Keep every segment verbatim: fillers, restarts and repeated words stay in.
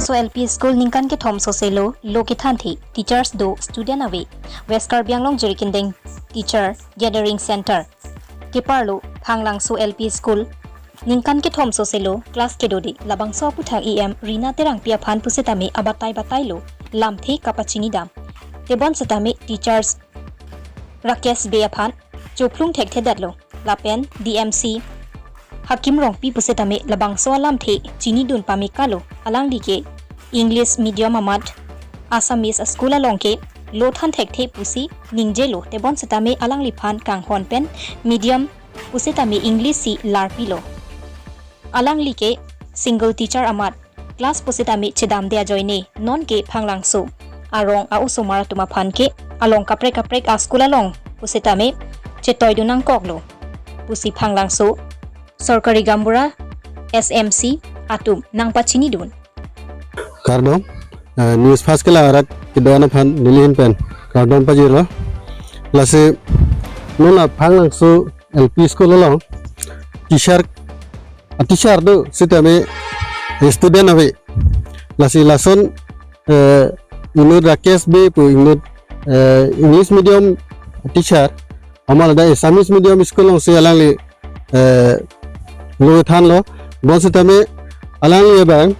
So L P School ningkan kethom soselo, lo kethanthe, teachers do, student ave. West Karbi Anglong Jirikindeng Teacher Gathering Center keparlo Phanglangso L P School ningkan kethom soselo class kedode, labangso aputhak E M Rina Terangpi aphan pusitame abatai batailo, lamthe kapachinidam. Tebon sitame teachers Rakesh Bey aphan chophlung thekthedetlo. Lapen D M C Hakim Rongpi pusitame labangso alamthe chinidun pamekalo, alangli ke English medium amat Assamese school along ke lo than thekthe pusi ningjelo, tebon sitame alangliphan kanghon pen medium pusitame English si larpilo. Alangli ke single teacher amat class pusitame chedamde ajoine non ke Phanglangso arong a-osomar atum aphan ke along kaprek kaprek a-school along pusitame chetoidun nangkoklo pusi Phanglangso Sorkari Gaonbura S M C atum nangpachinidun. Kardom, eh, news first kelang arat kedo-an aphan nelihin pen kardom pajirlo. Lasi non a Phanglangso L P School along teacher, a teacher do sitame student ave. Lasi lason, eh, inut Rakesh Bey pu inut, eh, English medium teacher, amat ladak Assamese medium school alongsi alangli, eh, lo thanlo. Bonsitame alangli abang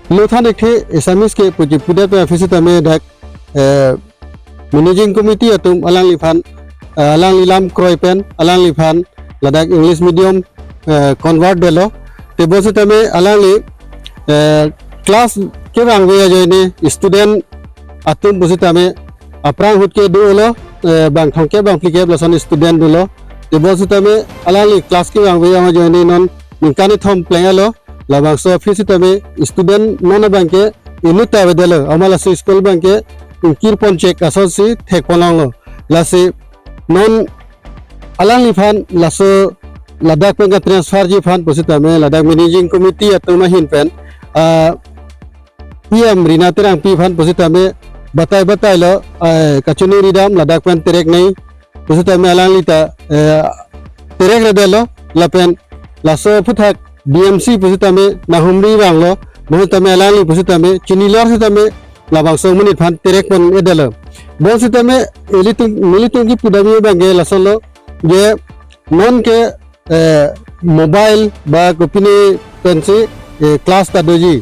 lo than thekthe Assamese ke puji pudet pen aphi sitame dak, eh, managing committee atum alangliphan, eh, alangli lam kroi pen alangliphan ladak English medium, eh, convert detlo. Tebon sitame alangli, eh, class kevangve ajoine student atum pusitame aphrang ahut ke dolo, eh, bang thomkep bang phlikep lason student dolo. Tebon sitame alangli class kevangve ajoine non ningkan kethom plenglo. Labangso aphi sitame student non abang ke inut ta avedetlo, amat laso school abang ke ingkir ponchek asonsi thekponlonglo. Lasi non alangliphan laso ladak pen ka-transfer ji aphan pusitame ladak managing committee atum ahin pen, ah, E M Rina Terangpi aphan pusitame batai batailo, eh, kachoningridam ladak pen terek nangji pusitame alangli ta, eh, terekredetlo. Lapen laso aphuthak D M C pusitame nanghumri vanglo, bonsitame alangli pusitame chinilor sitame labangso amonit aphan terekpon-edetlo. Bonsitame ilitum, nelitum kipudam abang ke lasonlo, je non ke, eh, mobile ba kopine pensi, eh, class ta doji.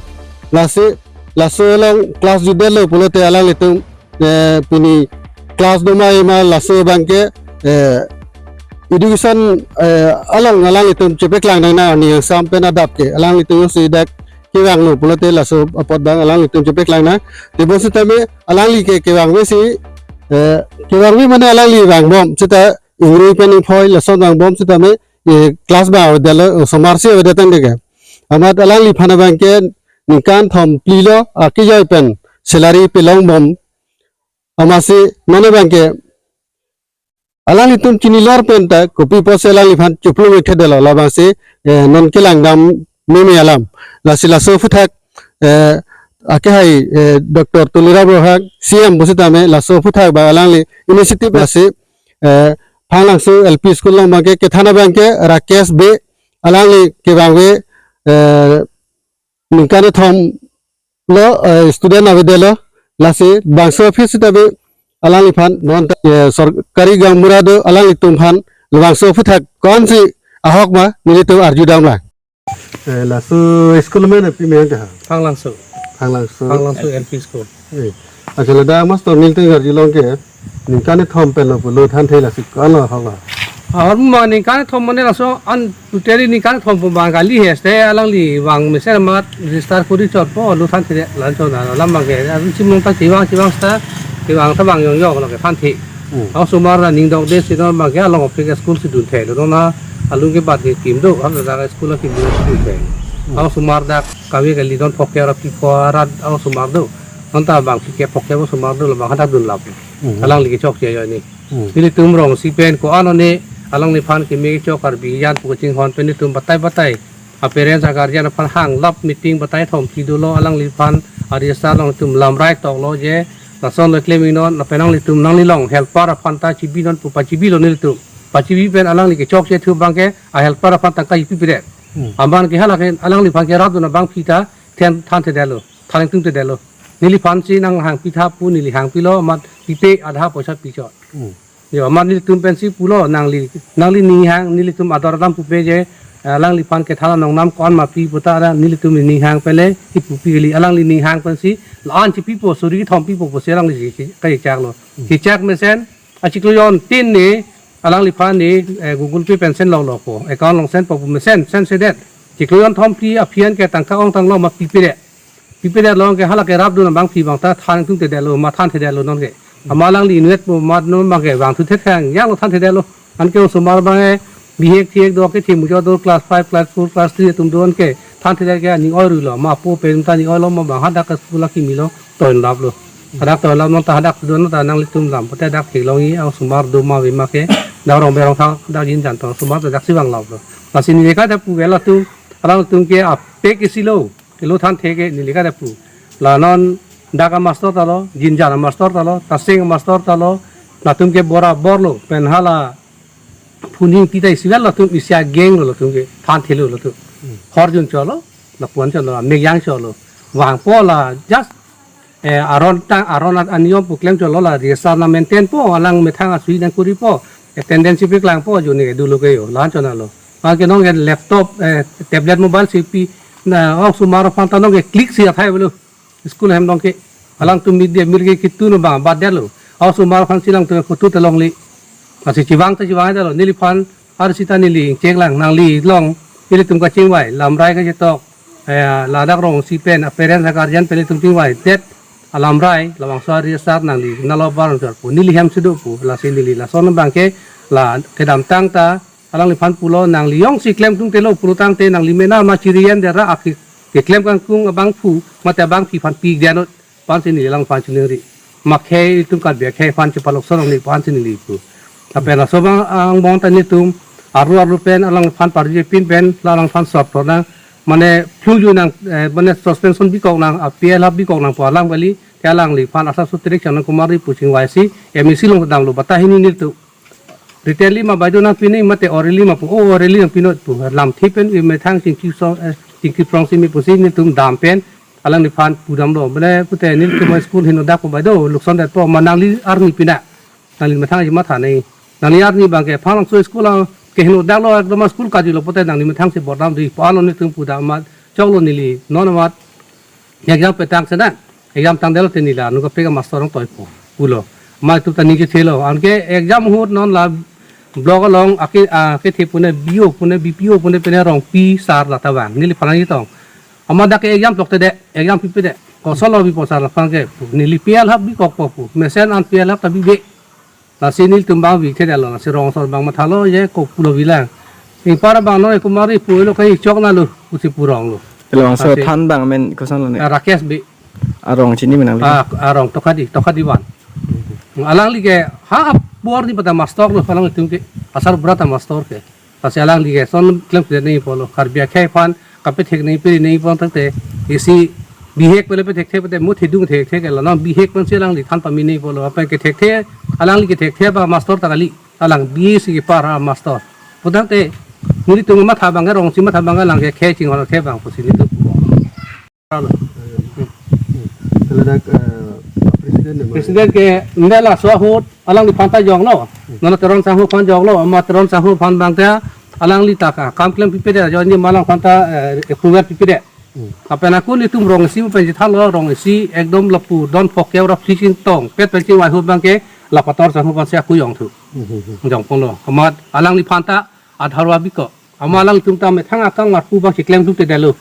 Lasi laso along class jutdetlo pulote alanglitum, eh, pini class doma ema laso abang ke, eh, education, eh, along alanglitum chepeklang nangne, aning angsam pen adap ke alanglitum si dak kevanglo pulote laso apot abang alanglitum chepeklang nang. Tebon sitame alangli ke kevangve si, eh, kevangve mane alangli vangbom sita ingrui pen ingphoi lason vangbom sitame, eh, class abang avedetlo, osomar si avedet tangte ke. Amat alangliphan abang ke ningkan thom phlilo, akejoi pen salary pelongbom. Amatsi non abang ke alanglitum chinilor pen ta kopi apotsi alangliphan chophlung thekthedetlo, labangsi, eh, non kelangdam meme alam. Lasi laso aphuthak, eh, akehai, eh, Doctor Tuliram Ronghang C M pusitame laso aphuthak abang alangli initiative lasi, eh, Phanglangso L P School along abang ke kethan abang ke Rakesh Bey, alangli kevangve, eh, ningkan kethom lo, eh, student avedetlo. Lasi bangso aphi sitame alangliphan non ta, eh, Sorkari Gaonbura do alanglitum aphan labangso aphuthak konsi ahok ma nelitum arjudamlang. Eh, laso school amen api amen kaha? Phanglangso. Phanglangso. Phanglangso L P School. Eh, acha ladak master nelitum arjulong ke ningkan kethom pen lo pulo thanthe, lasi ko-anlo ahok lo? Ahormu ma ningkan kethom mane laso an totally ningkan kethom pu abang kali he, seta alangli vang mesen amat register kori chotpo lo thanthe, la-anchot alam abang ke. Arum chimung ta chevang chevang seta chevang ta vang yong yok lo ke thanthe. Hmm. Aosomar aning dokde si non abang ke along office school si dunthelo, non along ke bat ke kim do, ham dak school akim do si dunthelo. Hmm. Aosomar dak kave kali don phokep ra phlikep arat aosomar do. Non ta bang phlikep phokep aosomar do, labang hadak dunlap. Hmm. Alangli kechokche ajoine. Hmm. Nelitum rong si pen ko-an one alangliphan keme kechok Karbi Anglong pu kachinghon pen nelitum batai batai a-parents a-guardian aphan hanglap meeting batai thom phi dolo, alangliphan a-register along itum lamrai toklo je lason lo klem inon, lapen nanglitum nanglilong helper aphan ta chibinon pu pachibilo nelitum. Pachibi pen alangli kechokche thu abang ke a-helper aphan tangka ipi pidet. Hmm. Aman ke hala ke alangliphan ke rat dun abang phi ta Than, thanthedetlo, than ingtungtedetlo. Neliphansi nanghangpi tha pu, neli hangpilo, amat pipe adha poisa pichot. Hmm. Jo, amat nelitum pensi pulo, nangli, nangli ninghang, nelitum ador dam pupe je, alangliphan kethan anong nam ko-an ma pi puta ra, nelitum ninghang pele, ipupi kali, alangli ninghang pensi, la-an chipipo, suri kethom pipo pusi alangli si, si, kachechaklo. Hmm. Kechak mesen, achiklo jontin ne, alangliphan ne, eh, Google Pay pen send longlo po, account along send po pu mesen, send sedet. Chiklo jonthom phli aphi an ke tangka ongtanglo amat pipedet. Pipedet along ke hala kerapdun abang phi abang ta than ingtungtedetlo, amat thanthedetlo non ke. Amat alangli inutvet pu amat non abang ke vangthu thet khang, janglo thanthedetlo. Anke osomar abang ke bihek thihek do, kethe muchot do, class five, class four, class three atum do anke thanthedet ke aning oiruilo, amat po pen ta aning oilo, amat abang hadak ke school akimi lo, toin laplo. Hadak toin lap non ta hadak do non ta nanglitum lam, pote dak theklongji, osomar do ma ave ma ke, dak rong berong thak, dak jinjan tong, osomar ta daksi vanglaplo. Lasi neli kata pu ke latum, alangtum ke apek isi lo, kelo thanthe ke neli kata pu. La non dak amastor ta lo, jinjan amastor ta lo, taseng amastor ta lo, latum ke borabor lo, pen hala phuning pita isivel latum isi ageng lo latum ke, thanthelo latum. Hmm. Hor jun cholo, lapu-an cholo, mek jang cholo. Vangpo la, just, eh, aron ta, aron at aniyom pu klem cholo la, register nang maintain po, alang methang asui nangkuri po, attendance si piklangpo, juni dolo ke jo, la-an chonalo. Anke non ke laptop, eh, tablet mobile si pi, na, osomar aphan ta non ke click si athai belo. School hem along ke, alangtum mid day meal ke kitun abang, badetlo. Osomar aphansi alangtum photo ta longle. Lasi chevang ta chevangdetlo. Neliphan arsi ta neli ingchek lang, nangli long, ilitum kachingvai, lamrai kachetok, eh, ladak rong isi pen, a parents a guardian pen ilitum chingvaidet, alamrai, labangso ari asar nangli, nalo bar char pu, neli hem si do pu, lasi neli, lason abang ke, la kedamtang ta, alangliphan pulo, nangli jongsi klemtungtelo pulo tangte, nangli mena ma chiriyan dera aki, keklem kangkung abangphu, mate abangpi aphan pi dianot, aphansi neli alangphan chiningri. Amat khei itum Karbi akhei aphan chepalok sorong ni aphansi neli pu. Tapi laso abang angbong ta nelitum, arlo arlo pen, alangphan parje pin pen, la alangphan sop to nang, mane phlungju nang, eh, mane suspension bikok nang, apia la bikok nang pu alam kali, ke alangliphan asap sutrik chang nang kumari pu chingvaisi, M A C along damlo bata hini nelitum. Written li ma baideo nangpi nang mate orally ma pu, oh, orally nangpi non pu. Lamthe pen, eh, methang chingki song, eh, chingki prong si me pusi nelitum dam pen, alangliphan pudamlo. Bole pute nelitum school henodak po baideo, lukson det po, ma nangli arni pina. Nangli methang ji matha nang. Nangli arni abang ke phalangso school along ke henodaklo, ekdom school kajilo pute nangli methang si bordam di. Pu along nelitum pudam amat, choklo neli, non amat, exam petang sena, exam tangdetlo te neli la, nu kaprek amastor nangtoi po, pulo. Amat itum ta ningje thelo, anke exam ahut non la block along ake, a, kethe pune B O pune, B P O pune pine rongpi sar la ta vang, neliphan nangchetong. Amat dak ke exam lok te de, exam pipe de. Kosonlo bipo sar laphan ke, neli P L hap bikok po pu, mesen an P L hap ta bibe. Lasi nelitum abang vik thedetlo, lasi rong asor abang mathalo, je ko pulo bilang. Ingpar abang non ekumari pulo kai chok nalo, pusi puronglo. Labangso lasi than abang amen kosonlo ne? Ah, Rakesh Bey. Arong chini menang. Ah, arong Tokhadi, Tokhadi van. Alangli ke ha apor ni pada mastor lo, alanglitum ke asar berat mastor ke. Lasi alangli ke son klemkle nangji pulo, Karbi akhei aphan kapethek nangji, peri nangji pu tangte, isi bihek pele pethekthe pute mo thedung thekthe ke la, non bihek pensi alangli than pame nangji pulo, apen kethekthe, alangli kethekthe abang mastor ta kali, alang B A C kepar amastor. Pu tangte, nelitum matha abang ke rong si matha abang ke alang ke khei chinghon khei abang pusi nelitum. Alo. Ladak, eh, president ne ma? President ke nde laso ahut alangliphan ta jonglo. Hmm. Nana Teron Sangho aphan jonglo, amat Teron Sangho aphan abang ta alangli ta ka kam klem pipe de, jongni ma alangphan ta, eh, approval pipe de. Hmm. Apen akun nelitum rong isi pen chethalo, rong isi ekdom lapu don phok ke ora fishing tong pet pen chingvai ahut abang ke la Pator Sangho aphansi aku jongthu. Hmm, hmm, hmm. Jongponlo. Amat alangliphan ta Atharo abiko. Amat alangtum ta methang akam ngarpu abang si klemtungtedetlo.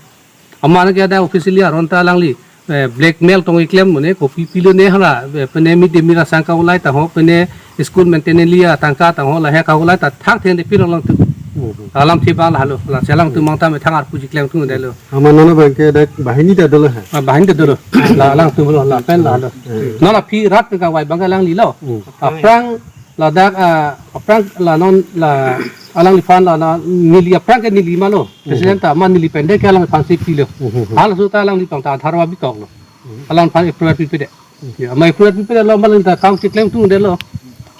Amat ke ada officially aron ta alangli, eh, blackmail tong keklem mane kopi pilo ne hala, eh, pine mid day meal asang kaulai ta ho, pine school maintenance li atangka ta ho, lahei kaulai ta thangtheng de pilo alangtum. Hmm. Alamthe abang lahelo, lasi alangtum abang ta methang arpu si klemtungdetlo. Amat non abang ke dak banghini ta dolo ha? Ah, banghini ta dolo. La alangtum lo, lapen lahelo. Hmm. Non aphi rat kavai abang ke alanglilo. Hmm. Aphrang ladak, ah, aphrang la non la alangliphan la, la neli aphrang ke neli ma lo. Mhm. President ta amat neli pen de ke alangphansi pilo. Mhm. Halaso ta alangliphan ta Atharo abikoklo. Mhm. Alangphan approval pipe de. Mhm. Ya, amat approval pipe de lo amat alang ta kam si klemtungdetlo.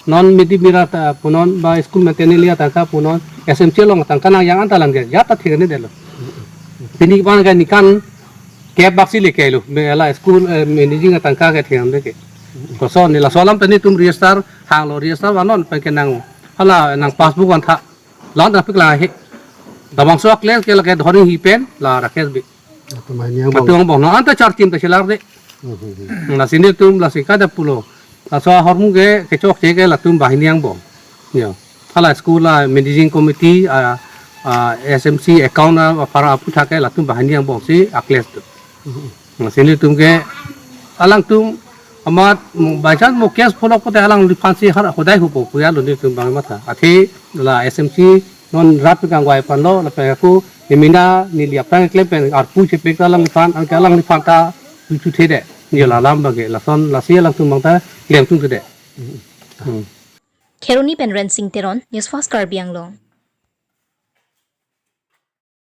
Non mid day meal ta punon ba school maintenance li atangka punon S M C along tangka nangjang an ta alang ke ya ta theknedetlo. Pini abang ke nikan Kep bak si le kelo, me la school, eh, managing atangka ke thengdam ke. Koson ne laso alam ta netum register, hanglo register vannon pen ke nang, hala nang passbook vantha. Lan traffic la he. Labangso a-class ke lake dhori hi pen, la Rakesh Bey. Atum banghini angbong. Atum angbong, no, anta chartim ta chelar de. Hmm, hmm, hmm. Lasi netum, lasi kada pulo. Laso ahormu ke, kechokche ke latum banghini angbong. Ya. Hala school a managing committee, a, a, S M C account a, para aphuthak ke latum banghini angbong si a-class do. Lasi netum ke alangtum amat mo, by chance mo case pholok pote alangliphan si har hodai hupo puya lo netum bang matha. Athe la S M C non rat kangvai aphan lo, lapen ako nemina neli aphrang klem pen arpu chepek ta alangliphan, anke alangliphan ta tutu the de. Neli la alam bang ke lason lasi alangtum bang ta klem tum the de. Hmm. Kheroni pen Rensing Teron, News Fast Karbi Anglong.